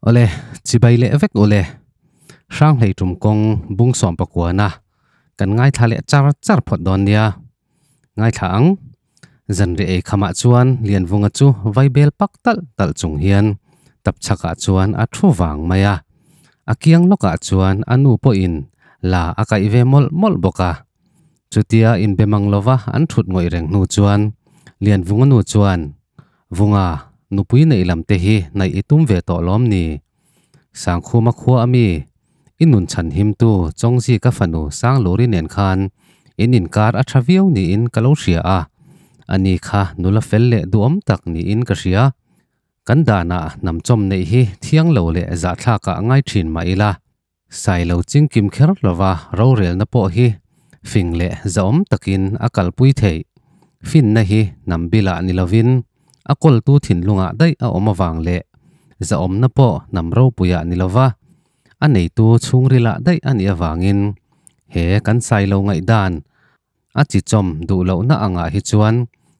Awle, chibai leh vek ule. Hranghlei tum kawng bung sawm pakuana kan ngaithla leh char char phawt dawn nia. Ngaithla ang. Zanri ei khamah chuan Lianvunga chu vaibel pak talh talh chung hian tapchhakah chuan a thu vang mai a. A kiang lawkah chuan a nu pawhin la a kaih ve mawlh mawlh bawk a. Chutia inbe mang lova an thut ngawih reng hnu chuan Lianvunga nu chuan, Vunga, nupui neih lam te hi naih i tum ve tawh lawm ni? Sangkhuma khua a mi, i nun chhan himtu Chawngzika fanu Sangluri nen khan in inkar a tha viau niin ka lo hria a, ani kha nula fel leh duhawm tak niin ka hria. Kan danah hnamchawm neih hi thiang lo leh zahthlakah ngai thin mah ila, Sailo chingkim kher lova rorelna pawh hi fing leh zahawm takin a kalpui theih. Finna hi hnam bilah ni lovin a kawltu thinlungah daih a awm avang leh zahawmna pawh hnam ropuiah ni lova a neitu chhungrilah daih a nih avangin he kan Sailo ngaihdan a chichawm duh lohna angah hi chuan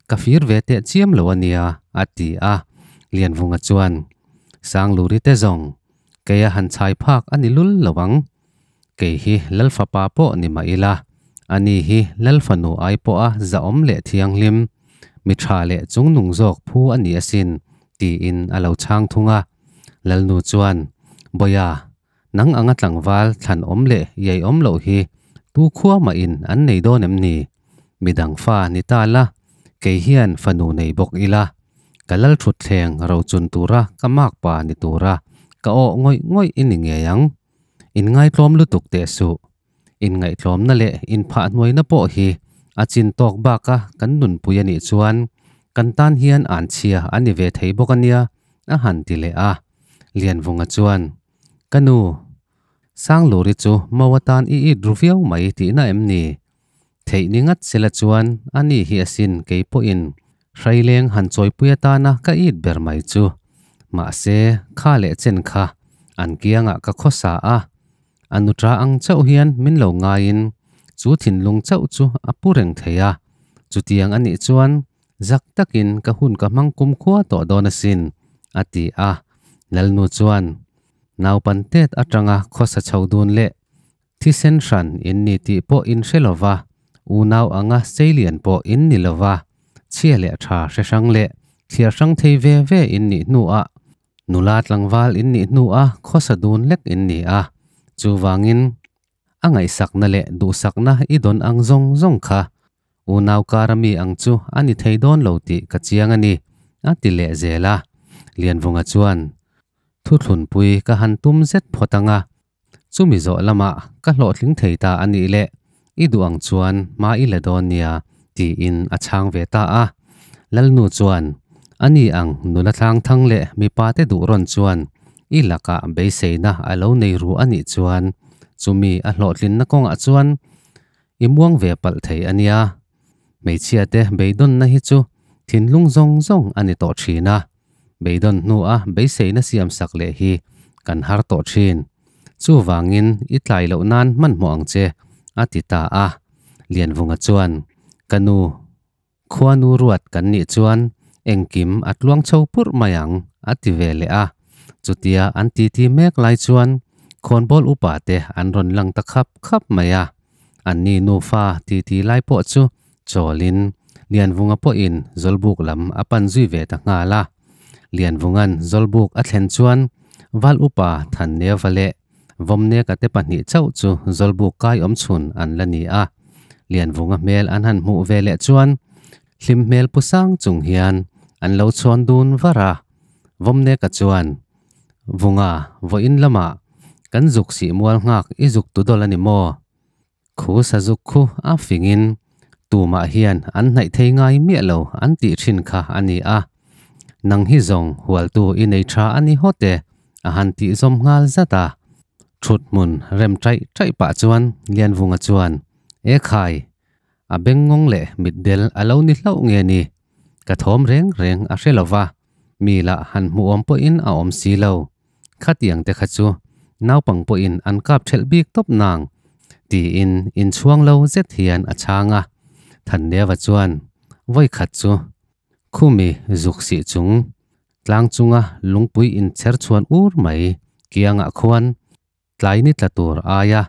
ka fir ve teh chiam lo a nia, a ti a. Lianvunga chuan, Sangluri te zawng, kei a han chhai phak a ni lul lo ang. Kei hi Lalfapa pawh ni mah ila, ani hi Lalfanu ai pawha zahawm leh thianghlim, mi tha leh chungnung zawk phu a ni asin, tiin a lo chhang thung a. Lalnu chuan, Bawia, Nang anga tlangval thlan awm leh iai awm loh hi tu khua mah in an nei dawn em ni? Midang fa ni ta la, kei hian fanu nei bawk ila, ka lal thutthleng rochun tura ka makpa ni tura ka awh ngawih ngawih i ni ngei ang. In ngaitlawm lutuk teh suh. Inngaihtlawmna leh inphahhnuaina pawh hi a chin tawk baka kan nunpui a nih chuan kan tan hian anchhia a ni ve thei bawk a nia, a han ti leh a. Lianvunga chuan, Ka nu, Sangluri chu mo atan i it ru viau mai tihna em ni? Theih ni ngat sela chuan a ni hi asin kei pawhin hraileng han chawipui atana ka it ber mai chu. Mahse, kha leh chen kha an kiangah ka khawsa a, A nuṭa ang chauh hian min lo ngaiin chu thinlung chauh chu a pu reng thei a, chutiang a nih chuan zak takin ka hun ka hmang kumkhua tawh dawn asin, a ti a. Lalnu chuan, Naupan tet atanga khawsa chho dun leh thisen hran in ni tih pawh in hre lo va, unau anga seilian pawh in ni lo va, chhia leh tha hre hrang leh thliar hrang thei ve ve in nih hnuah Nula tlangval in nih hnua khawsa dun lek in ni a, chuvangin a ngaihsakna leh duhsakna i dawn ang zawng zawng kha unau kara mi ang chu a ni thei dawn lo tih ka chiang a ni, a ti leh zel a. Lianvunga chuan, Thuthlunpui ka han tum zet phawt ang a, chumi zawh lamah ka hlawhtling thei ta a nih leh i duh ang chuan hma i la dawn nia, tiin a chhang ve ta a. Lalnu chuan, A ni ang nula thlang thang leh mipa te duh rawn chuan i lakah beiseina a lo nei ru a nih chuan chumi a hlawhtlinna kawngah chuan i muang ve palh thei a nia. Hmeichhia te beidawnna hi chu thinlung zawng zawng a ni tawh thin a. Beidawn hnua beiseina siam sak leh hi kan har tawh thin. Chuvangin i tlai loh nan hmanhmawh ang che, a ti ta a. Lianvunga chuan, Ka nu, khuanu ruat kan nih chuan engkim a tluang chho purh mai ang, a ti ve leh a. Chutia an titi mek lai chuan khawnbawl upa te an rawn lang ta khap khap mai a. Anni nufa titi lai pawh chu chawlin Lianvunga pawhin Zawlbuk lam a pan zui ve ta nghal a. Lianvunga'n Zawlbuk a thlen chuan Val upa Thanneova leh Vawmneka te pahnih chauh chu Zawlbuk kai awm chhun an la ni a. Lianvunga hmel an han hmuh ve leh chuan hlim hmel pu sang chung hian an lo chhawn dun var a. Vawmneka chuan, Vunga, vawiin lamah kan zuk sih mual nghak i zuk tu dawl a ni maw? Khu sazuk khu a fingin tumah hian an hnaih thei ngai miah lo an tih thin kha a ni a. Nang hi zawng hualtu i nei tha a ni hawt e, a han tih zawm nghal zat a. Thut hmun rem chaih chaih pah chuan Lianvunga chuan, E khai, a bengngawng leh mitdel a lo ni hlauh nge ni? Ka thawm reng reng a hre lo va, mi lah han hmuhawm pawhin a awm si lo. Khatiang te kha chu naupang pawhin an kap thelh bik tawp nang, tiin inchhuang lo zet hian a chhang a. Thanleva chuan, Vawikhat chu Khumi zuk sih chung. Tlang chunga lungpui inchher chhuan ur mai kiangah khuan tlai ni tla tur aia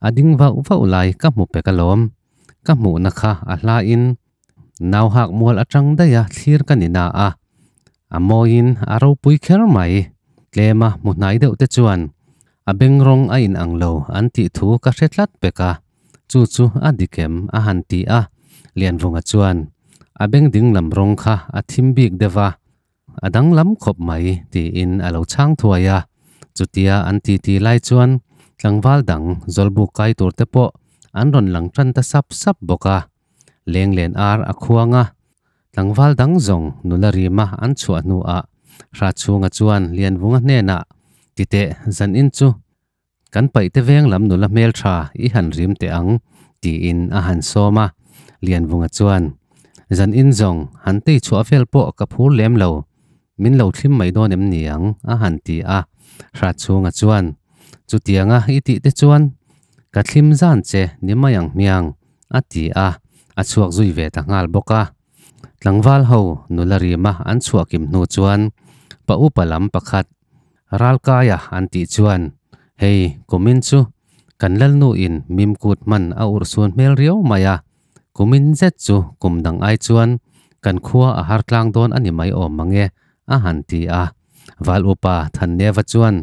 a ding vauh vauh lai ka hmu pek alawm. Ka hmuhna kha a hla in nau hak mual atang daiha thlir ka ni na a, a mawiin a ropui kher mai. Tlema hmu hnai deuh te chuan a beng rawng a in ang lo an tih thu ka hre tlat pek a, chu chu a dikem a han ti a. Lianvunga chuan a beng ding lam rawng kha a thim bik deuh a, a danglam khawp mai tiin a lo chhang thuai a. Chutia an titi lai chuan tlangval dang zawlbuk kai tur te pawh an rawn lang tan ta sap sap bawk a. Lenglen ar a khuang a, tlangval dang zawng nula rima an chhuah hnuah Hratchhunga chuan Lianvunga hnenah, Titeh, zan in chu kan paihte veng lam nula hmeltha i han rim teh ang, tiin a han sawm a. Lianvunga chuan, Zan in zawng han tei chhuah vel pawh ka phur lem lo, min lo thlim mai dawn em ni ang, a han ti a. Hratchhunga chuan, Chutianga i tih te chuan ka thlim zan che ni mai ang hmiang, a ti a, a chhuak zui ve ta nghal bawk a. Tlangval ho nula rima an chhuah kim hnu chuan pa upa lam pakhat Ralkaia an tih chuan, Hei, kumin chu kan Lalnu in mimkut hman a urhsun hmel riau mai a, kumin zet chu kum dang ai chuan kan khua a har tlang dawn a ni mai awm mang e, a han ti a. Val upa Thanneva chuan,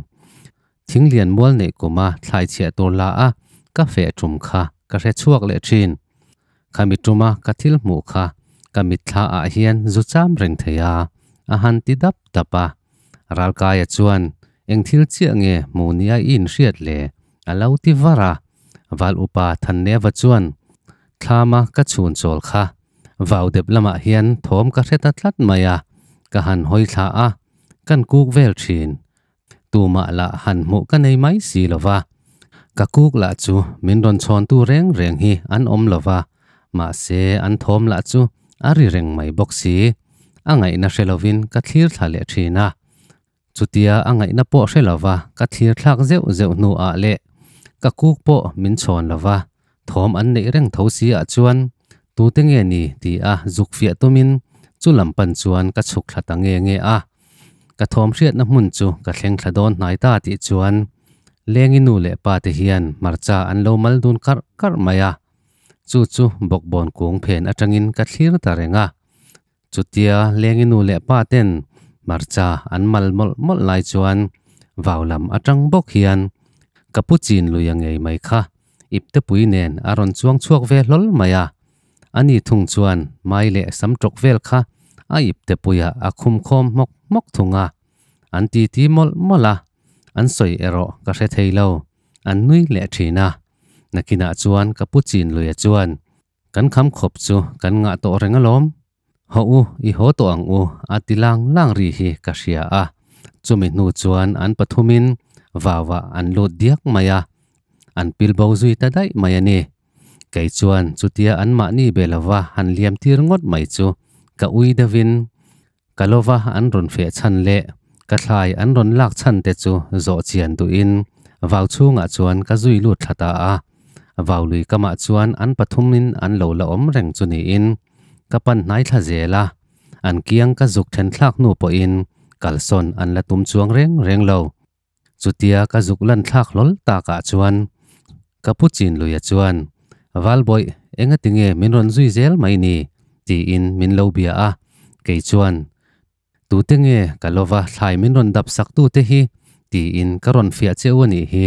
Thinglian mual neih kuma thlai chhiah tur la a ka feh tum kha ka hre chhuak leh thin. Khami tuma ka thil hmuh kha ka mitthla ah hian zu cham reng thei a, a han ti dap dap a. Ralkaia chuan eng thil chiah nge hmuh nia i inhriat le? a lo ti var a. Val upa Thanneva chuan thlama ka chhun chawl kha vau dep lamah hian thawm ka hre ta tlat mai a, ka han hawi thla a, kan kuk vel thin. Tumah lah han hmuh ka nei mai si lo va, ka kuk lah chu min rawn chhawntu reng reng hi an awm lo va, mahse an thawm lah chu a ri reng mai bawk si. A ngaihna hre lovin ka thlir thla leh thin a. Chutia a ngaihna pawh hre lo va ka thlir thlak zeuh zeuh hnuah leh ka kuk pawh min chhawn lo va, thawm an neih reng tho si ah chuan tute nge ni ti a zuk fiah tumin chu lam pan chuan ka chhuk thla ta nge nge a. Ka thawm hriatna hmun chu ka thleng thla dawn hnai ta tih chuan Lengi nu leh pa te hian hmarcha an lo mal dun karh karh mai a. Chu chu bawkbawn kung phen atangin ka thlir ta reng a. Chutia Lengi nu leh pa ten hmarcha an mal mawlh mawlh lai chuan vau lam atang bawk hian ka pu chin lui a ngei mai kha iptepui nen a rawn chuang chhuak ve hlawl mai a. Ani thung chuan mai leh sam tawk vel kha a ipte puiah a khum khawm hmawk hmawk thung a. An titi mawlh mawlh a, an sawi erawh ka hre thei lo, an nui leh thin a. Nakinah chuan ka pu chin luia chuan, Kan kham khawp chu kan ngah tawh reng alawm. Haw u, i haw tawh ang u, a ti lang lang ri hi ka hria a. Chumi hnu chuan an pathumin vauah an lut diak mai a, an pilbo zui ta daih mai a ni. Kei chuan chutia anmahni be lova han liam tir ngawt mai chu ka ui deuhin ka lova an rawn feh chhan leh ka thlai an rawn lak chhan te chu zawh chian duhin vau chhungah chuan ka zui lut thla ta a. Vau lui kamah chuan an pathumin an lo la awm reng chu niin ka pan hnai thla zel a, an kiang ka zuk then thlak hnu pawhin kalsawn an la tum chuang reng reng lo. Chutia ka zuk lan thlak hlawl takah chuan ka pu Chinluia chuan, Valbawih, engati nge min rawn zui zel mai ni? tiin min lo bia a. Kei chuan, Tute nge ka lova thlai min rawn dap sak tute hi? tiin ka rawn fiah che u a nih hi,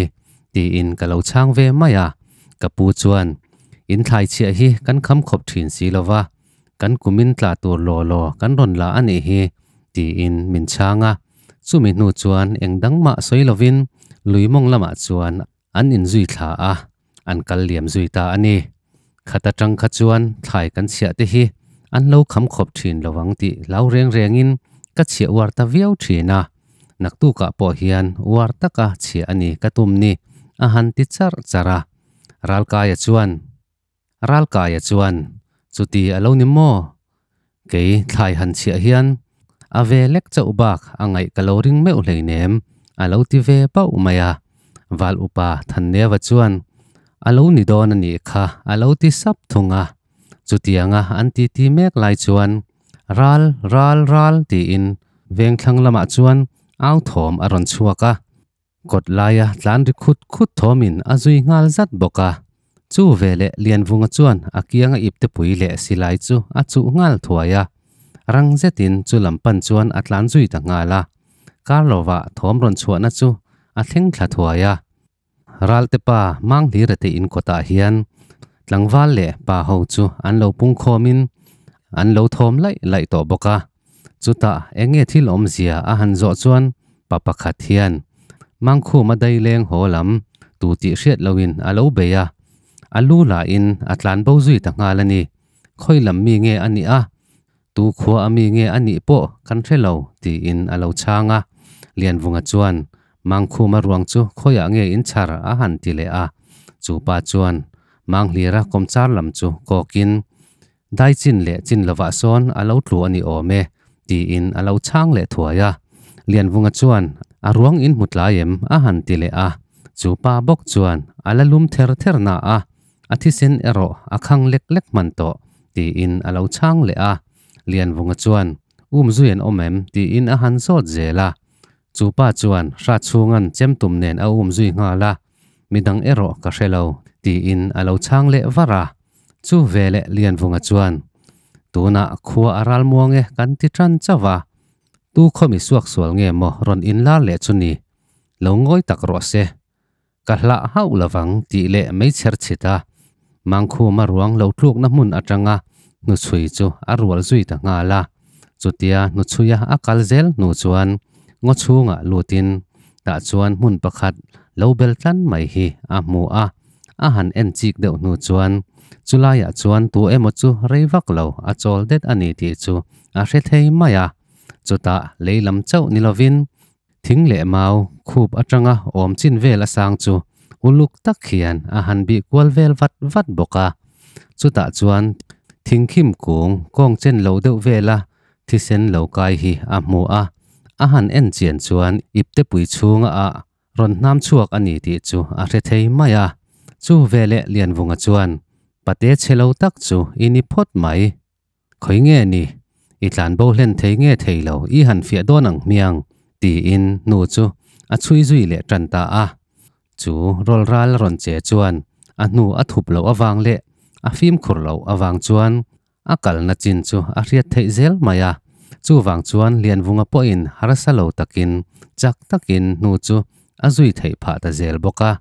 tiin ka lo chhang ve mai a. Ka pu chuan, In thlai chhiah hi kan kham khawp thin si lova, kan kumin tla tur law law kan rawn la a nih hi, tiin min chhang a. Chumi hnu chuan eng dang mah sawi lovin lui mawng lamah chuan an inzui thla a, an kal liam zui ta a ni. Khat atang kha chuan thlai kan chhiah te hi an lo kham khawp thin lo ang tih hlau reng rengin ka chhiah uar ta viau thin a. Naktukah pawh hian uar taka chhiah a ni ka tum ni, a han ti charh charh a. Ralkaia chuan. Ralkaia chuan, Chuti a lo ni maw? Kei thlai han chhiah hian a ve lek chauh bak a ngaih ka lo ring meuh hleinem, a lo ti ve pauh mai a. Val upa Thanneva chuan, A lo ni dawn a nih kha, a lo ti sap thung a. Chutianga an titi mek lai chuan, Ral, ral, ral tiin. Vengthlang lamah chuan au thawm a rawn chhuak a, kawt laia tlan ri khut khut thawmin a zui nghal zat bawk a. Chu veleh Lianvunga chuan a kianga ipte pui leh silai chu a chuh nghal thuai a, rang zetin chu lam pan chuan a tlan zui ta nghal a. Karlova thawm rawn chhuahna chu a thleng thla thuai a. Ralte pa Manghlira te in kawtah hian tlangval leh pa ho chu an lo pungkhawmin an lo thawm laih laih tawh bawk a. Chutah eng nge thil awmzia a han zawh chuan pa pakhat hian Mangkhuma daileng haw lam tu tih hriat loin a lo bei a, a lu lahin a tlan bo zui ta nghal a ni. Khawi lam mi nge a nih a, tu khua a mi nge a nih pawh kan hre lo tiin a lo chhang a. Lianvunga chuan Mangkhuma ruang chu khawiah nge in chhar a han ti leh a, chu pa chuan Manghlira kawmchar lam chu kawkin Dai chin leh chin lovah sawn a lo tlu a ni awm e, tiin a lo chhang leh thuai a. Lianvunga chuan, A ruang in hmu tlai em? a han ti leh a. Chu pa bawk chuan, A la lum ther ther na a, a thisen erawh a khang lek lek hman tawh, tiin a lo chhang leh a. Lianvunga chuan, Um zui an awm em? tiin a han zawt zel a. Chu pa chuan, Hratchhunga'n chem tum nen a um zui nghal a, midang erawh ka hre lo, tiin a lo chhang leh var a. Chu veleh Lianvunga chuan, Tunah khua a ral muang e kan ti tan chauh a, tu khawmi suaksual nge maw rawn inlar leh chu ni? Lo ngawi tak rawh se. Ka hlah hauh lovang tih leh meichher chhit a, Mangkhuma ruang lo tlukna hmun atanga hnuchhui chu a rual zui ta nghal a. Chutia hnuchhuia a kal zel hnu chuan ngaw chhungah lutin tah chuan hmun pakhat lo bel tlan mai hi a hmu a. A han en chik deuh hnu chuan chulaiah chuan tu emaw chu rei vak lo a chawl det a ni tih chu a hre thei mai a. Chutah lei lam chauh ni lovin thing leh mau khup atanga awm chin vel a sang chu uluk tak hian a han bih kual vel vat vat bawk a. Chutah chuan thingkhim kung kawng chen lo deuh vela thisen lo kai hi a hmu a, a han en chian chuan iptepui chhunga ah rawn hnam chhuak a ni tih chu a hre thei mai a. Chu veleh Lianvunga chuan, Pate chhe lo tak chu i ni phawt mai. Khawi nge ni? I tlan bo hlen thei nge thei lo i han fiah dawn ang hmiang? tiin nu chu a chhui zui leh tan ta a. Chu rawl ral rawn che chuan a hnu a thup loh avang leh a fimkhur loh avang chuan a kalna chin chu a hriat theih zel mai a. Chuvang chuan Lianvunga pawhin harsa lo takin chak takin hnu chu a zui theih phah ta zel bawk a.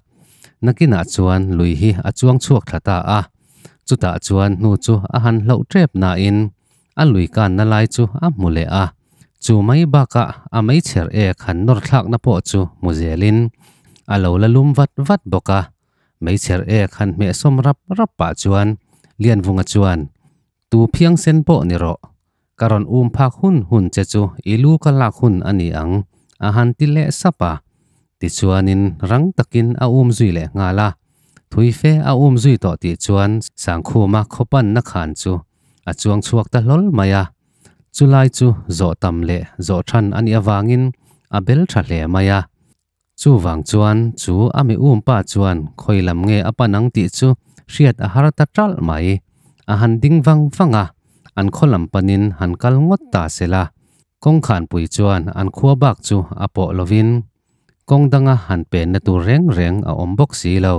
Nakinah chuan lui hi a chuang chhuak thla ta a. Chutah chuan hnu chu a han hloh tep nain a lui kanna lai chu a hmu leh a. Chu mai bakah a meichher ek han nawr thlakna pawh chu hmu zelin a lo la lum vat vat bawk a. Meichher ek han hmehsawm rap rap pah chuan Lianvunga chuan, Tu phiangsen pawh ni rawh, ka rawn um phak hun hun che chu i lu ka lak hun a ni ang, a han ti leh sap a. Tichuanin rang takin a um zui leh nghal a. Thui fe a um zui tawh tih chuan Sangkhuma khawpanna khan chu a chuang chhuak ta hlawl mai a. Chulai chu zawh tam leh zawh than a nih avangin a bel tha hle mai a. Chuvang chuan chu a mi um pa chuan khawi lam nge a pan ang tih chu hriat a har ta ṭalh mai. A han ding vang vang a, an khaw lam panin han kal ngawt ta sela. Kawngkhanpui chuan an khua bak chu a pawh lovin kawng danga han penna tur reng reng a awm bawk si lo.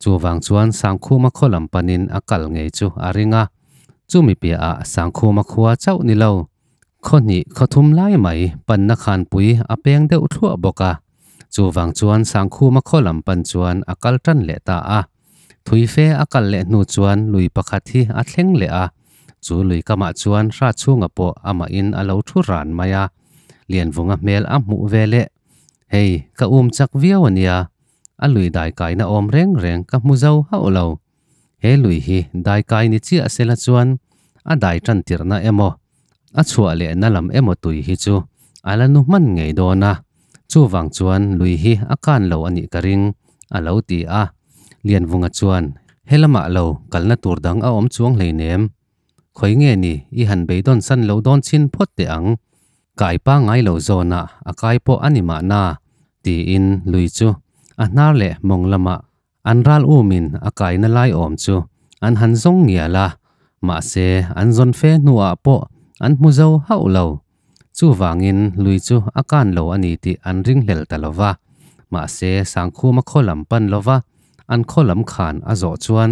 Chuvang chuan Sangkhuma khaw lam panin a kal ngei chu a ring a. Chumi piahah Sangkhuma khua chauh ni lo, khaw hnih khaw thum lai mai panna khanpui a peng deuh thluah bawk a. Chuvang chuan Sangkhuma khaw lam pan chuan a kal tan leh ta a. Thui fe a kal leh hnu chuan lui pakhat hi a thleng leh a, chu lui kamah chuan hra chhunga pawh amahin a lo thu ran mai a. Lianvunga hmel a hmuh ve leh, Hei, ka um chak viau a nia, a lui daikaina awm reng reng ka hmu zo hauh lo. He lui hi daikai ni chiah sela chuan a dai tan tirhna emaw, a chhuah lehna lam emaw tui hi chu a la nu hman ngei dawn a, chuvang chuan lui hi a kan lo a nih ka ring, a lo ti a. Lianvunga chuan, He lamah lo kalna tur dang a awm chuang hleinem. Khawi nge ni i han beidawn san lo dawn chhin phawt teh ang. Kai pangngai lo zawnah a kai pawh a ni mahna, tiin lui chu a hnar leh mawng lamah An ral umin a kaina lai awm chu an han zawng ngial a, mahse an zawn fe hnuah pawh an hmu zo hauh lo. Chuvangin lui chu a kan lo a ni tih an ringhlel ta lo va. Mahse Sangkhuma khaw lam pan lova an khaw lam khan a zawh chuan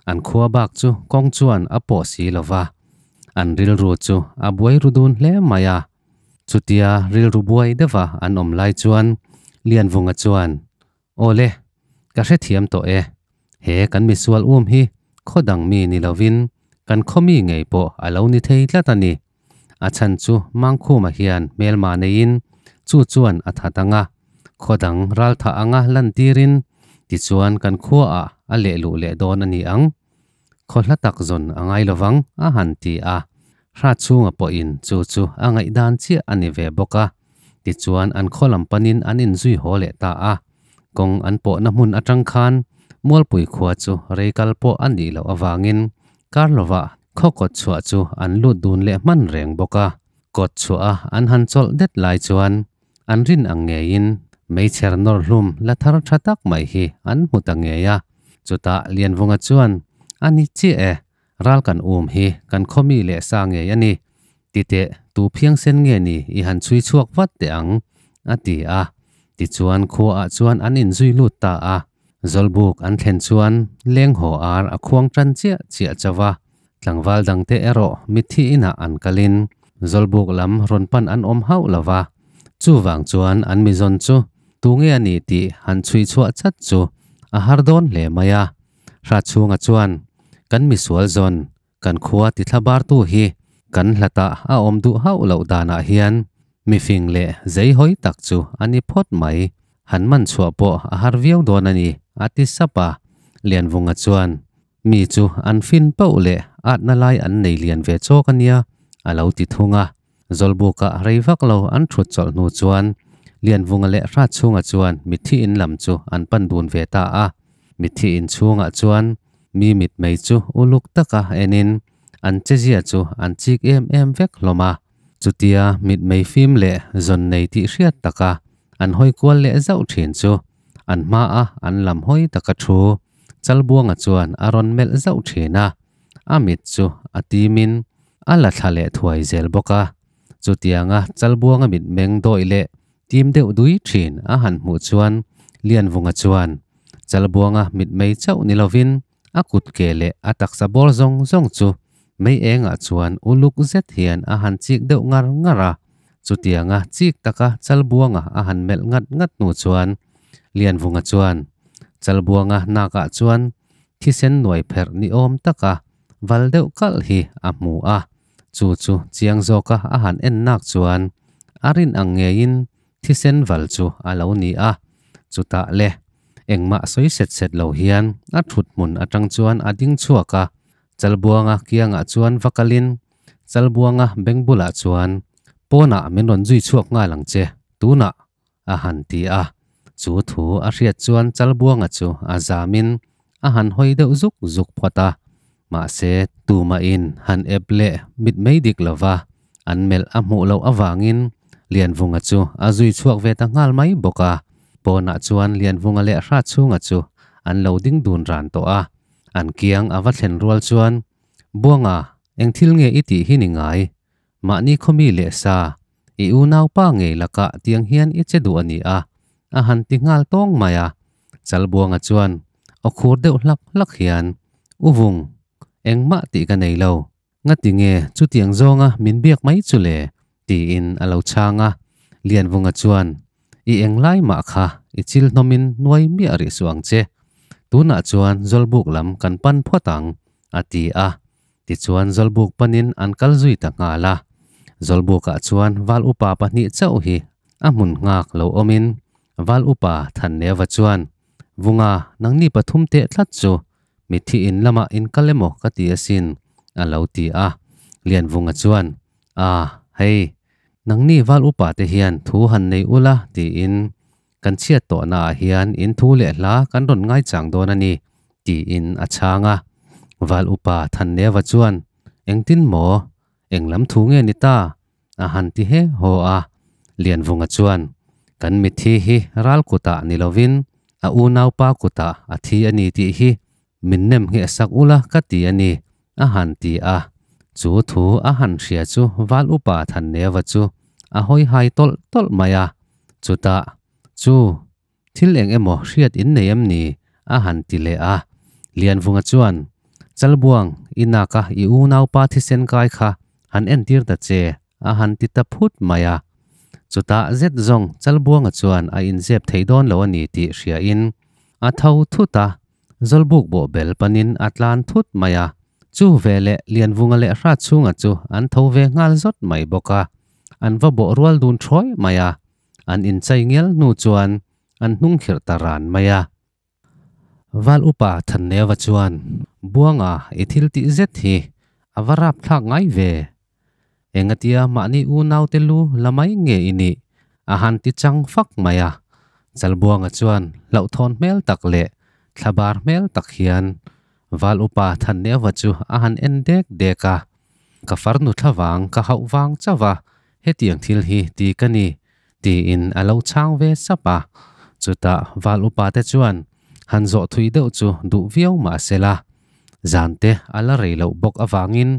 an khua bak chu kawng chuan a pawh si lo va. An rilru chu a buai ru dun hle mai a. Chutia rilru buai deuha an awm lai chuan Lianvunga chuan, Aw le, ka hrethiam tawh e. He kan misual um hi khaw dang mi ni lovin kan khaw mi ngei pawh a lo ni thei tlat a ni. A chhan chu Mangkhuma hian hmelma neiin chu chuan a that ang a, khaw dang ral thah anga lantirin tichuan kan khuaah a leh luh leh dawn a ni ang. Khaw hla tak zawn a ngai lovang a han ti a. Hra chhunga pawhin chu chu a ngaihdan chiah a ni ve bawk a. Tichuan an khaw lam panin an inzui haw leh ta a. Kawng an pawhna hmun atang khan Mualpui khua chu rei kal pawh a nih loh avangin kar lovah khaw kawt chhuah chu an lut dun leh hman reng bawk a. Kawt chhuah a an han chawlh det lai chuan an rin ang ngeiin meichher nawr hlum la thar tha tak mai hi an hmu ta ngei a. Chutah Lianvunga chuan, A ni chiah e, ral kan um hi kan khaw mi leh sa ngei a ni. Titeh, tu phiangsen nge ni i han chhui chhuak vat teh ang, a ti a. Tichuan khuaah chuan an inzui lut ta a. Zawlbuk an thlen chuan leng haw ar a khuang tan chiah chiah chauh a. Tlangval dangte erawh mitthi inah an kalin Zawlbuk lam rawn pan an awm hauh lo va. Chuvang chuan an mizawn chu tunge a ni tih han chhui chhuah chat chu a har dawn hle mai a. Hratchhunga chuan, Kan misual zawn Kan khua tithla bartu hi kan hlatah a awm duh hauh loh danah hian mi fing leh zei hawi tak chu a ni phawt mai. Han man chhuah pawh a har viau dawn a ni, a ti sap a. Lianvunga chuan, Mi chu an fin pauh leh atna lai an nei lian ve chawk a nia, a lo ti thung a. Zawlbuka rei vak lo an thut chawlh hnu chuan Lianvunga leh Hratchhunga chuan mitthi in lam chu an pan dun ve ta a. Mitthi in chhungah chuan Mi mitmei chu uluk taka enin an chezia chu an chik em em vek hlawm a. Chutia mitmei fim leh zawn nei tih hriat taka an hawi kual leh zauh thin chu an hmaa an lam hawi taka thu Chalbuanga chuan a rawn melh zauh thin a. A mit chu a timin a la thla leh thuai zel bawk a. Chutianga Chalbuanga mitmeng dawih leh tim deuh dui thin a han hmuh chuan Lianvunga chuan Chalbuanga mitmei chauh ni lovin a kut ke leh a taksa bawr zawng zawng chu mei engah chuan uluk zet hian a han chik deuh ngar ngar a. Chutianga chik taka Chalbuanga a han melh ngat ngat hnu chuan Lianvunga chuan Chalbuanga nakah chuan thisen nuai pherh ni awm taka val deuh kalh hi a hmu a. Chu chu chiang zawka a han en nak chuan a rin ang ngeiin Thisen val chu a lo ni a, chutah le engmah sawi set set lo hian a thut hmun atang chuan a ding chhuak a, Chalbuanga kiangah chuan va kalin Chalbuanga beng bulah chuan, Pawnah min rawn zui chhuak nghal ang che, tunah, a han ti a. Chu thu a hriat chuan Chalbuanga chu a zamin a han hawi deuh zuk zuk phawt a, mahse tumahin han ep leh mitmei dik lova an melh a hmuh loh avangin Lianvunga chu a zui chhuak ve ta nghal mai bawk a. Pawnah chuan Lianvunga leh Hratchhunga chu an lo ding dun ran tawh a, an kiang a va thlen rual chuan, Buanga, eng thil nge i tih hi ni ngai? Mahni khawmi leh sa, i unaupa ngei lakah tiang hian i che duh a ni a, a han ti nghal tawng mai a. Chalbuanga chuan aw khur deuh hlak hlak hian, U Vung, engmah tih ka nei lo. Ngati nge chutiang zawnga min biak mai chu le? tiin a lo chhang a. Lianvunga chuan, I englai mah kha i chil hnawmin nuai miah rih suh ang che. Tunah chuan Zawlbuk lam kan pan phawt ang, a ti a. Tichuan Zawlbuk panin an kal zui ta nghal a. Zawlbukah chuan Val upa pahnih chauh hi a hmun nghak lo awmin Val upa Thanneua chuan, Vunga, nangni pathum teh tlat chu Mitthi in lamah in kal emaw ka ti asin, a lo ti a. Lianvunga chuan, A, hei, nangni val upa te hian thu han nei ula tiin kan chhiat tawhnaah hian in thu leh hla kan rawn ngaichang dawn a ni, tiin a chhang a. Val upa Thanneua chuan, Engtin maw? Eng lam thu nge ni ta? A han ti he haw a. Lianvunga chuan, Kan mitthi hi ral kutah ni lovin a unaupa kutah a thi a ni tih hi min nem ngheh sak ula ka ti a ni, a han ti a. Chu thu a han hria chu Val Upa Thanneua chu a hawi hai tawlh tawlh mai a. Chutah, Chu, thil eng emaw hriat in nei em ni? a han ti leh a. Lianvunga chuan, Chalbuang, i naka i unaupa thisen kai kha han entir ta che, a han ti ta phut mai a. Chutah zet zawng Chalbuanga chuan a inzep thei dawn lo a ni tih hriain a tho thut a, Zawlbuk bawh bel panin a tlan thut mai a. Chu veleh Lianvunga leh Hratchhunga chu an tho ve nghal zawt mai bawk a, an va bawh rual dun thawi mai a. An inchai ngial hnu chuan an hnung khirh ta ran mai a. Val upa Thanneua chuan, Buanga, i thil tih zet hi a va rapthlak ngai ve. Engatia mahni unaute lu la mai nge i nih? a han ti chang fak mai a. Chalbuanga chuan hlauhthawn hmel tak leh thlabar hmel tak hian Val upa Thanneua chu a han en dek dek a. Ka farnu thlavang ka hauh vang chauh a, hetiang thil hi ti ka ni, tiin a lo chhang ve sap a. Chutah Val upa te chuan han zawh thui deuh chu duh viau mah sela, zan te a la rei loh bawk avangin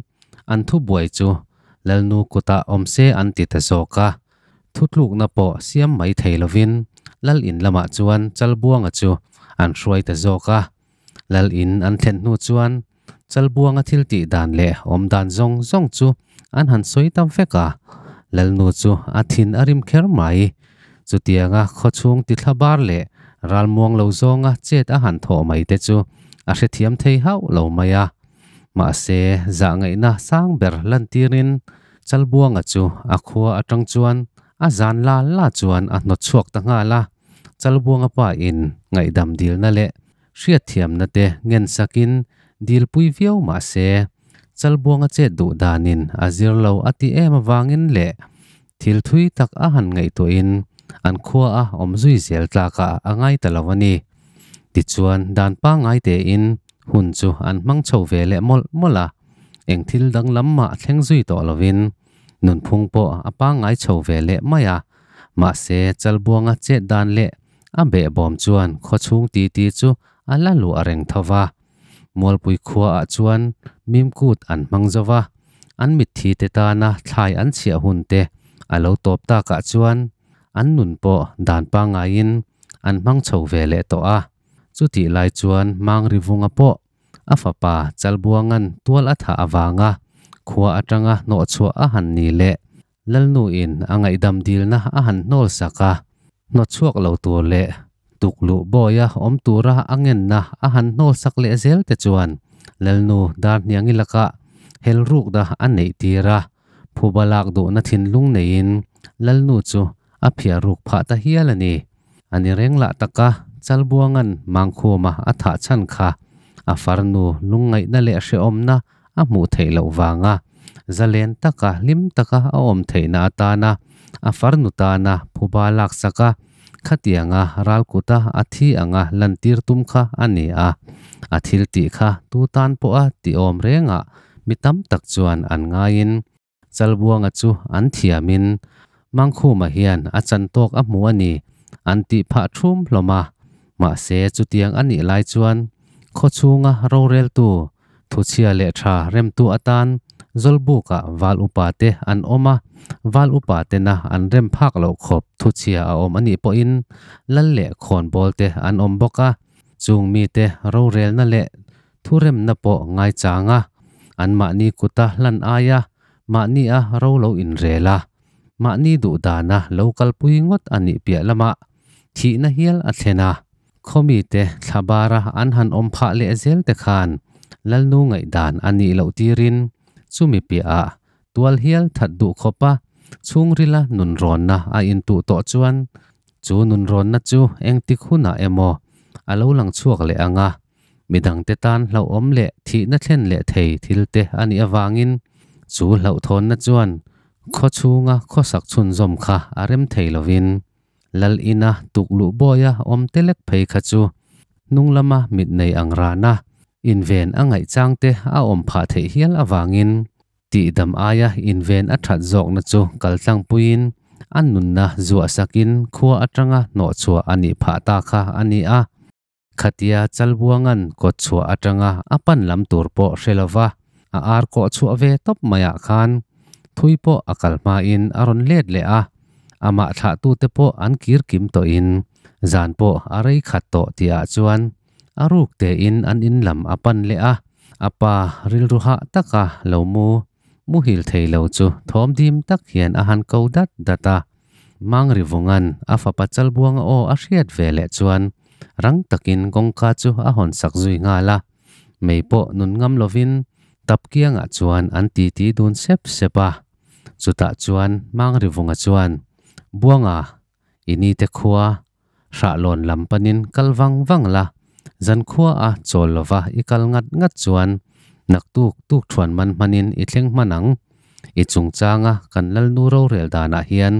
an thubuai chu Lalnu kutah awm se an ti ta zawk a. Thutlukna pawh siam mai thei lovin Lal in lamah chuan Chalbuanga chu an hruai ta zawk a. Lal in an thlen hnu chuan Chalbuanga thil tih dan leh awm dan zawng zawng chu an han sawi ta vek a. Lalnu chu a thin a rim kher mai. Chutianga khawchhung tithla bar leh ralmuang lo zawnga chet a han thawh mai te chu a hrethiam thei hauh lo mai a. Mahse, zahngaihna sang ber lantirin Chalbuanga chu a khua atang chuan a zan la la chuan a hnawt chhuak ta nghal a. Chalbuanga pa in ngaihdam dilna leh hriatthiamna te ngen sakin dilpui viau mah se, Chalbuanga chet duh danin a zir lo a ti em avangin leh thil thui tak a han ngaihtuahin an khua a awm zui zel tlakah a ngai ta lo a ni. Tichuan dan pangngai tein hun chu an hmang chho ve leh mawlh mawlh a, eng thil danglam mah thleng zui tawh lovin nunphung pawh a pangngai chho ve leh mai a. Mahse Chalbuanga chet dan leh a behbawm chuan khawchhung titi chu a la luah reng tho va. Mualpui khuaah chuan mimkut an hmang zo va, an mitthi te tana thlai an chhiah hun te a lo tawp takah chuan an nun pawh dan pangaiin an hmang chho ve leh tawh a. Chutih lai chuan Mangrivunga pawh a fapa Chalbuanga'n tual a thah avanga khua atanga hnawhchhuah a han ni leh Lalnuin a ngaihdam dilna a han hnawl sak a, hnawtchhuak lo tur leh tukluh bawia awm tura a ngenna a han hnawl sak leh zel te chuan Lalnu Darhniangi lakah hel rukna a neih tir a, phuba lak duhna thinlung neiin Lalnu chu a phiah ruk phah ta hial a ni. A ni reng lah taka Chalbuanga'n Mangkhuma a thah chhan kha a farnu lungngaihna leh hrehawmna a hmuh theih loh vanga zalen taka hlim taka a awm theihna atana a farnu tana phuba laksak a, khatianga ralkuta a thi anga lantir tum kha a ni a. A thil tih kha tu tan pawha tihawm rengah mi tam tak chuan an ngaiin Chalbuanga chu an thiamin Mangkhuma hian a chan tawk a hmu a ni an tih phah thum hlawm a. Mahse chutiang a nih lai chuan khawchhunga roreltu Thuchhia leh tha remtu atan Zawlbuka val upa te an awm a, val upa tena an rem phak loh khawp thuchhia a awm a nih pawhin lal leh khawnbawl te an awm bawk a, chung mite rorelna leh thuremna pawh ngaichang a, anmahni kuta hlan aia mahnia ro lo inrel a, mahni duhdana lo kalpui ngawt a nih piah lamah thihna hial a thlen a. Khawmite thlabara an han awm phah leh zel te khan Lalnu ngaihdan a nih loh tirin chumi piahah tual hial that duh khawpa chhungrila nunrawnna a intuh tawh chuan chu nunrawnna chu engtik hunah emaw a lo lang chhuak leh ang a, midangte tan hlauhawm leh thihna thlen leh thei thil te a nih avangin chu hlauhthawnna chuan khawchhunga khawsak chhunzawm kha a rem thei lovin Lal ina tukluh bawia awm te lek phei kha chu hnung lama mit nei ang rana inven a ngaih chang te a awm phah theih hial avangin tihdam aia inven a that zawkna chu kaltlangpuiin a nunna zuah sakin khua atanga hnawhchhuah a nih phah ta kha a ni a. Khatia Chalbuanga'n kawtchhuah atanga a pan lam tur pawh hre lova a ar kawh chhuah ve tawp maiah khan Thui pawh a kal hmain a rawn let leh a, amah thlahtute pawh an kir kim tawhin zan pawh a rei khat tawh tihah chuan a ruk tein an in lam a pan leh a, a pa rilru hah taka lo mu muhil thei lo chu thawm dim tak hian a han ko dat dat a. Mangrivungan a fapa Chalbuanga aw a hriat ve leh chuan rang takin kawngka chu a hawn sak zui nghal a, mei pawh nun ngam lovin tap kiangah chuan an titi dun sep sep a. Chutah chuan Mangrivunga chuan, Buanga, i nite khua Hrahlawn lam panin kal vang vang la, zankhua a chawl lova i kal ngat ngat chuan naktuk tuk thuan man hmanin i thleng hman ang. I chungchanga kan Lalnu rorel danah hian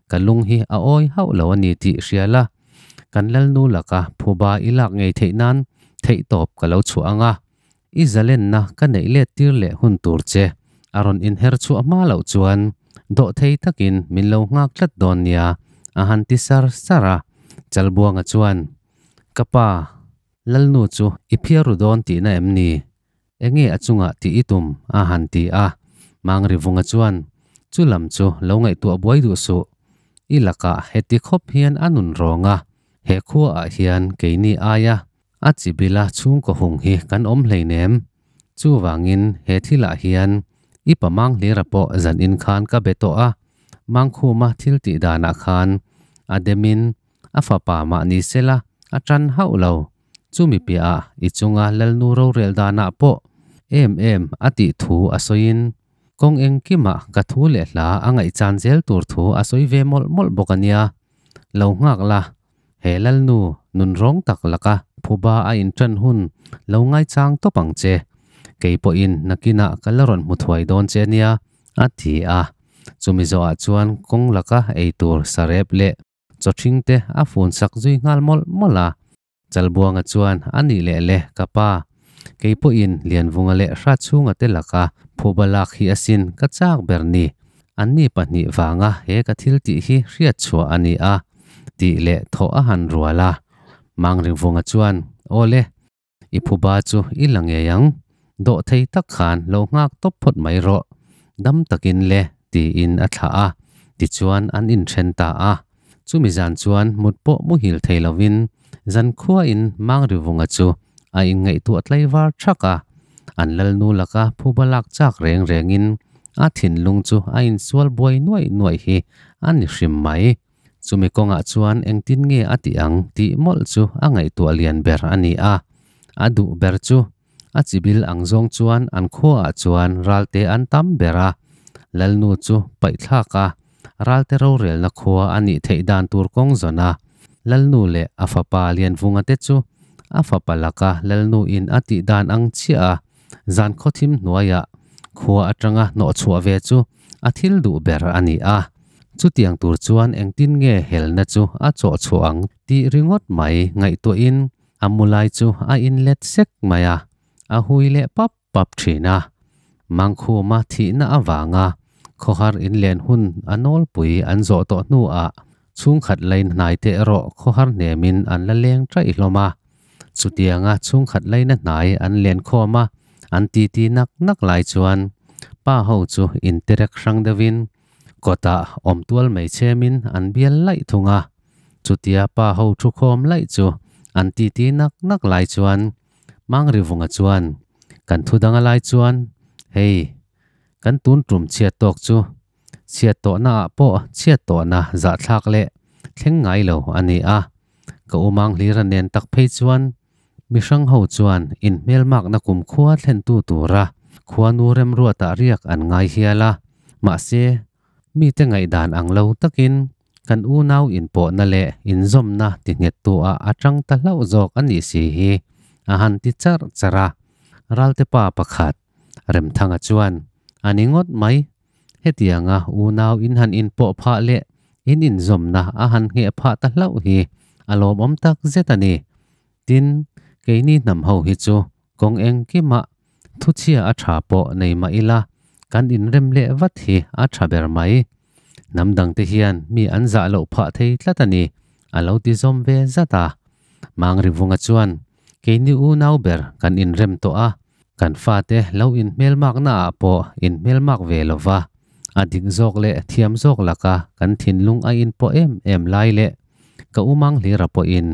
ka lung hi a awi hauh lo a ni tih hria la, kan Lalnu laka phuba i lak ngei theih nan theihtawp ka lo chhuah ang a, i zalenna ka neih let tir leh hun tur che a rawn inher chhuah hma loh chuan dawhthei takin min lo nghak tlat dawn nia a han ti sar sar a. Chalbuanga chuan, Ka pa, Lalnu chu i phiar ru dawn tihna em ni? Enge a chungah tih i tum? a han ti a. Mangrivunga chuan, Chu lam chu lo ngaihtuah buai duh suh. I lakah heti khawp hian a nun rawng a, he khuaah hian keini aia a chibila chhungkaw hung hi kan awm hleinem. Chuvangin he thilah hian i pa Manghlira pawh zanin khan ka be tawh a, Mangkhuma thil tih danah khan a demin a fapa mah ni sela a tan hauh lo. Chumi piahah i chunga Lalnu rorel danah pawh em em a tih thu a sawiin kawng engkimah ka thu leh hla a ngaihchan zel tur thu a sawi ve mawlh mawlh bawk a nia. Lo nghak la, he Lalnu nun rawng tak laka phuba a inṭan hun lo ngaichang tawp ang che. Kei pawhin nakinah ka la rawn hmu thuai dawn che nia, a ti a. Chumi zawhah chuan kawng laka eitur sarep leh chawṭhing te a fun sak zui nghal mawlh mawlh a. Chalbuanga chuan, A nih leh le, ka pa. Kei pawhin Lianvunga leh Hratchhunga te laka phuba lak hi asin ka chak ber ni. Anni pahnih vanga he ka thil tih hi hriat chhuah a ni a, tih leh thawh a han rual a. Mangringvunga chuan, Aw le, I phuba chu i la ngei ang, dawh thei tak khan lo nghak tawp phawt mai rawh, dam takin le, tiin a thlah a, tichuan an inthen ta a. Chumi zan chuan mut pawh muhil thei lovin zankhuain Mangrivunga chu a inngaihtuah tlaivar thak a, an lalnu laka phuba lak chak reng rengin a thinlung chu a insual buai nuaih nuaih hi a ni hrim mai. Chumi kawngah chuan engtin nge a tih ang tih mawlh chu a ngaihtuah lian ber a ni a. A duh ber chu a chibil ang zawng chuan an khuaah chuan ralte an tam ber a, Lalnu chu paihthlak a, ralte rorelna khua a nih theih dan tur kawng zawn a, Lalnu leh a fapa Lianvunga te chu a fapa laka Lalnu in a tih dan ang chiah a, zan khawthim hnuaiah khua atanga hnawhchhuah ve chu a thil duh ber a ni a. Chutiang tur chuan engtin nge helna chu a chawh chhuah ang tih ringawt mai ngaihtuahin a mu lai chu a inlet sek mai a, a hui leh pap pap thin a. Mangkhuma thihna avanga khawhar inlen hun a nawlpui an zawh tawh hnuah chhungkhat lain hnaite erawh khawhar hnemin an la leng ṭaih hlawm a. Chutianga chhungkhat laina hnai an len khawm a, an titi nak nak lai chuan pa ho chu interek hrang deuhin Kawtah awm tual mai chhemin an bial laih thung a, chutia pa ho thu khawm laih chu an titi nak nak lai chuan Mangrivunga chuan kan thu dang a lai chuan hei kan tun tum chhiat tawk chu chhiat tawhna ah pawh chhiat tawhna zahthlak leh thleng ngai lo a ni a, ka u Manghlira nen tak phei chuan Mihrang ho chuan inhmelmakna kumkhua thlentu tura khuanu remruatah riak an ngai hial a, mahse, mite ngaihdan ang lo takin kan unau inpawhna leh inzawmna tinghettu-ah a tang ta hlauh zawk a nih si hi a han ti charh charh a. Ralte pa pakhat, Remthanga chuan, A ni ngawt mai, hetianga unau in han inpawh phah leh in inzawmna a han ngheh phah ta hlauh hi a lawmawm tak zet a ni. Tin, keini hnam ho hi chu kawng engkimah thuchhia a tha pawh nei mah ila, kan inrem leh vat hi a tha ber mai. Hnam dangte hian mi an zah loh phah thei tlat a ni, a lo ti zawm ve zat a. Mangrivunga chuan, Keini unau ber kan inrem tawh a, kan fate lo inhmelmaknaah pawh inhmelmak ve lo va. A dik zawk leh thiam zawk laka kan thinlung a inpawh em em lai leh ka umang hlira pawhin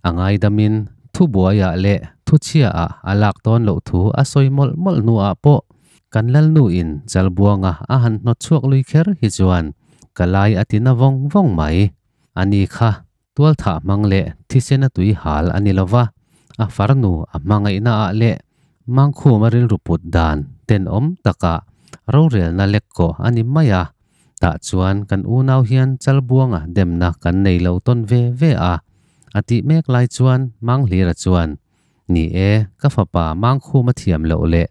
a ngaidamin thubuaiah leh thuchhiaah a lak dawn loh thu a sawi mawlh mawlh hnuah pawh kan lalnuin chalbuanga a han hnawt chhuak lui kher hi chuan ka lai a ti na vawng vawng mai. Ani kha tualthah hmang leh thisena tui hal a ni lova, a farnu a hmangaihnaah leh mangkhuma rilru put dan tenawm takah rorelna lek kawh a ni mai a. Tah chuan kan unau hian chalbuanga demna kan nei lo tawn ve ve a, a tih mek lai chuan Manghlira chuan, Ni e, ka fapa Mangkhuma thiam loh leh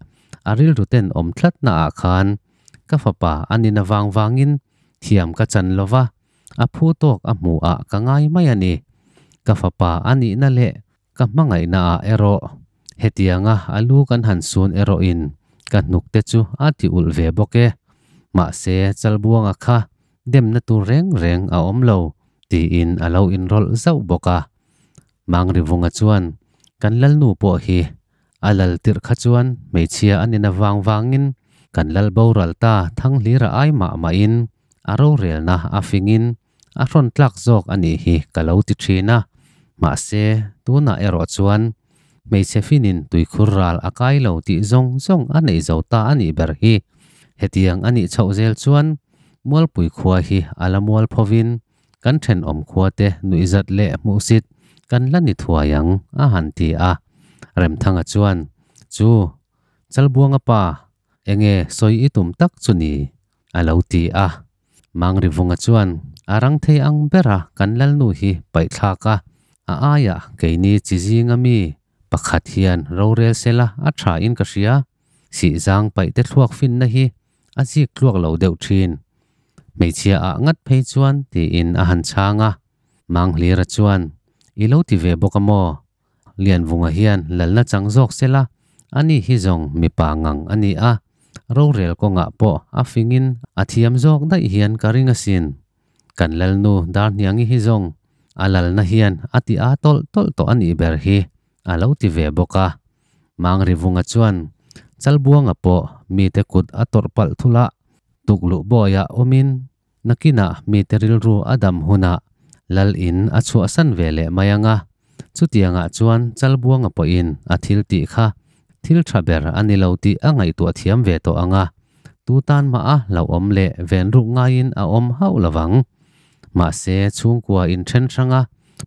a rilru tenawm tlatnaah khan ka fapa a nina vang vangin thiam ka chan lo va, a phu tawk a hmu ah ka ngai mai a ni. Ka fapa a nihna leh ka hmangaihnaah erawh hetianga a lu kan han sun erawhin ka hnuk te chu a ti ulh ve bawk e. Mahse, Chalbuanga kha demna tur reng reng a awm lo tiin a lo inrawlh zauh bawk a. Mangrivunga chuan kan lalnu pawh hi a lal tirh kha chuan hmeichhia a nina vang vangin kan lal boral ta Thanghlira ai mah mahin a rorelna a fingin a hrawn tlak zawk a nih hi ka lo ti thin a. Mahse, tunah erawh chuan hmeichhe finin tuikhur ral a kai lo tih zawng zawng a neih zo ta a nih ber hi. Hetiang a nih chhoh zel chuan Mualpui khua hi a la mual phovin kan thenawm khuate nuihzat leh hmuhsit kan la ni thuai ang a han ti a. Remthanga chuan, Chu, Chalbuanga pa, enge sawi i tum tak chu ni? a lo ti a. Mangrivunga chuan, A rang thei ang bera kan lalnu hi paihthlak a, a aiah keini chi zinga mi pakhat hian rorel sela a tha in ka hria. Sihzang paihte thluak finna hi a zik tluak lo deuh thin. Hmeichhia ah ngat phei chuan tiin a han chhang a. Manghlira chuan, I lo ti ve bawk a maw? Lianvunga hian lalna chang zawk sela, ani hi zawng mipa ngang a ni a, rorel kawngah pawh a fingin a thiam zawk daih hian ka ring asin. Kan lalnu Darhniangi hi zawng a lalna hian a ti a tawlh tawlh tawh a nih ber hi a lo ti ve bawk a. Mangrivunga chuan Chalbuanga pawh mite kut a tawrh palh thul a, tukluh bawiah awmin nakinah mite rilru a dam hunah lal in a chhuahsan ve leh mai ang a. Chutiangah chuan Chalbuanga pawhin a thil tih kha thil tha ber a ni lo tih a ngaihtuah thiam ve tawh ang a, tu tan mah a hlauhawm leh ven ruk ngaiin a awm hauh lovang. Mahse chhungkua inthen hranga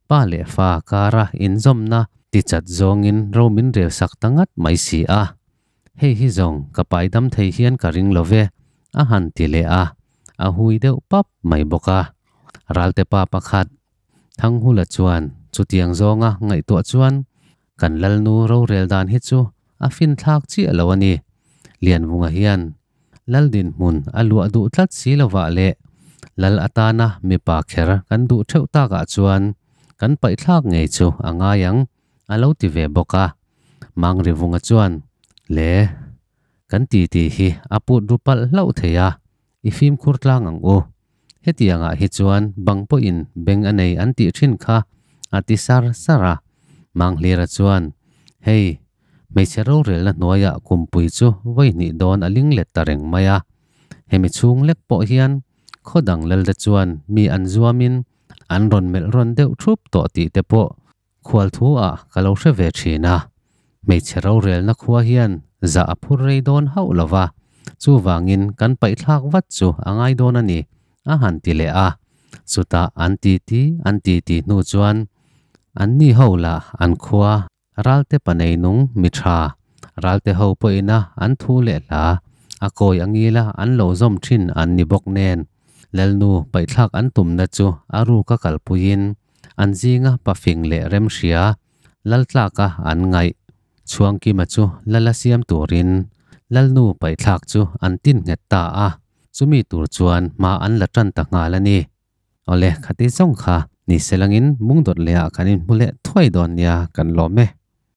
pa leh fa kara inzawmna tichat zawngin ro min rel sak ta ngat mai si a. Hei hi zawng ka paidam thei hian ka ring lo ve, a han ti leh a, a hui deuh pap mai bawk a. Ralte pa pakhat Thanghula chuan chutiang zawnga ngaihtuah chuan kan lalnu rorel dan hi chu a finthlak chiah lo a ni. Lianvunga hian lal dinhmun a luah duh tlat si lovah leh lal atana mipa kher kan duh theuh takah chuan kan paihthlak ngei chu a ngai ang a lo ti ve bawk a. Mangrivunga chuan, Le, kan titi hi a put ru palh hlauh thei a, i fimkhur tlang ang u. Hetiangah hi chuan bang pawhin beng a nei an tih thin kha, a ti sar sar a. Manghlira chuan, Hei, hmeichhe rorelna hnuaiah kumpui chu vawi hnih dawn a ling let ta reng mai a. Hemi chhung lek pawh hian khaw dang lalte chuan mi an zuamin an rawn melh rawn deuh thup tawh tih te pawh Khual thu ah ka lo hre ve thin a, hmeichhe rorelna khua hian zah a phur rei dawn hauh lo va, chuvangin kan paihthlak vat chu a ngai dawn a ni, a han ti leh a. Chutah an titi an titi hnu chuan anni ho lah an khua ralte pa nei nung mi tha, ralte ho pawhina an thu leh hla a kawi angila an lo zawm thin an ni bawk nen, Lalnu paihthlak an tumna chu a ruka kalpuiin An zinga pafing leh remhria Laltlaka an ngaih Chhuangkima chu lala siam turin Lalnu paihthlak chu an tin nghet ta a, chumi tur chuan hma an la tan ta nghal a ni. Awle, khati zawng kha ni selangin mungdawt lehah kan inhmu leh thuai dawn nia kan lawm e.